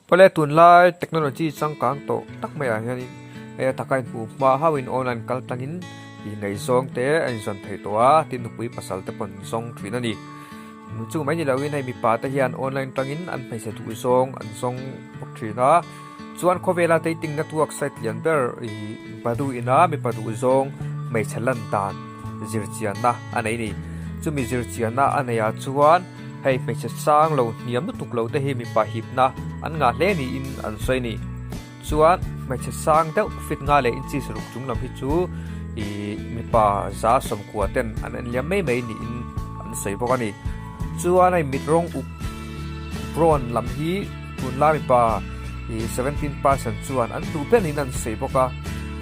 Pawle tunlai technology changkang tawh tak maiah hianin hei a taka inhmuh hma hauhin online kal tlangin ih ngaihzawng te a inzawn theih tawh a, tin nupui pasal te pawh an zawng thin a ni. Chu mai ni loin hei mipa te hian online tangin an hmeichhe duh zawng an zawng bawk thin a, chuan khawvela dating network site lian ber ih Badoo ina mipa duh zawng hmeichhe lan dan zirchianna a nei a ni. Chumi zirchianna a neihah chuan hei hmeichhe sang lo hniam lutuk lo te hi mipa hipna an ngah hle niin an sawi a ni. Chuan hmeichhe sang deuh fit nga leh inches ruk chung lam hi chu ih mipa za sawmkua ten an en liam mai mai niin an sawi bawk a ni. Chuan hei mit rawng uk brown lam hi tunlai mipa ih 17% chuan an duh ber niin an sawi bawk a.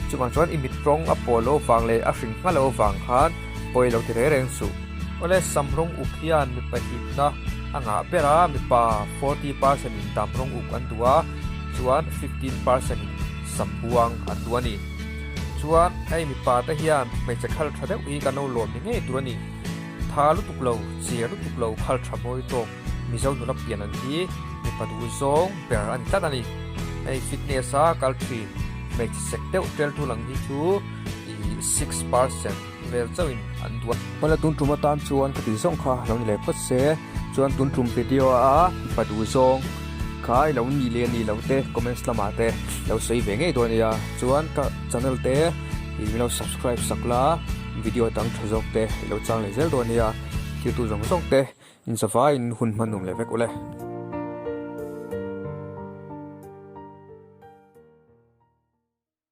Chuvang chuan i mit rawng a pawl loh vang leh a hring hma loh vang khan pawi lo ti reng reng suh. Awle sam rawng uk hian mipa hipna a ngah ber a, mipa 40% in dam rawng uk an duh a. Chuan 15% in sam buang an duh a ni. Chuan hei mipa te hian hmeichhe khal tha deuh hi kan lo lawm ni ngei tur a ni. Tha lutuk lo, chiar lutuk lo khal tha mawi tawk Mizo nula pian ang hi mipa duh zawng ber a ni tlat a ni. Hei fitness a kal thin hmeichhe sek deuh tel tul ang hi chu ih 6% vel chauhin an duh a. Hmala tun tum atan chuan ka tih zawng kha lo ni leh phawt se. Chuan tun tum video a mipa duh zawng kha i lo ni leh ni lo te comments lamah te lo sawi ve ngei dawn ania. Chuan ka channel te i min lo subscribe sak la video dang tha zawk te i lo chang leh zel dawn ania. Thiltu zawng zawng te inzavaiin hun hman nuam leh vek ule.